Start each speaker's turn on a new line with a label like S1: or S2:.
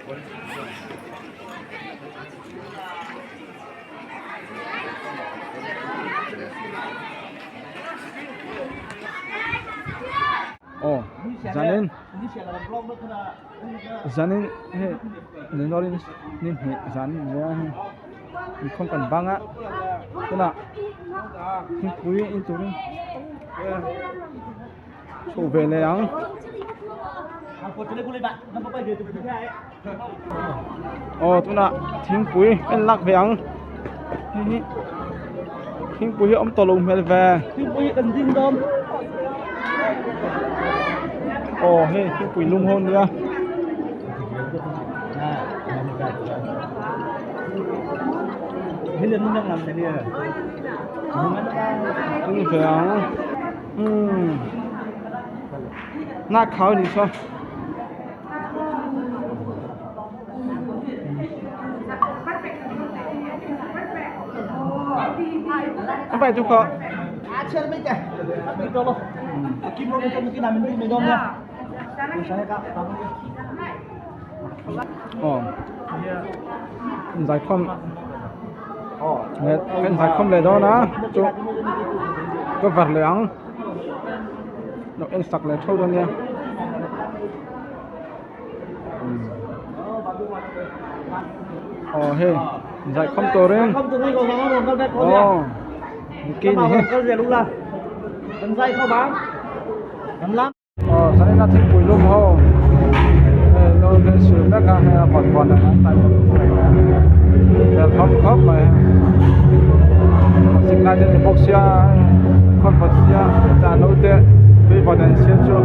S1: Aw zanin zanin hei January ni hnih zan a ni a hei inkhawm kan bang a tunah thingpui in turin chhoh ve leh ang. Aw tunah thingpui en lak ve ang hei hi thingpui hi a awm tawh loh hmel ve aw hei thingpui lum ho ania. En ve ang umm nak khau a nih saw. Không phải chú khó. Ồ. Giải không. Kan giải không leh dawn a chu cover leh ang. Lo en sak leh tho dawn nia. Aw hei zaikhawm turin aw niki ni hi aw zanin a thingpui lum ho hei lo hei sil vek a hei a vawn vawn ang an tai fel khawp khawp mai zing lai te ni bawk sia khawn vawt sia chah lo te tui vawt an siam chu.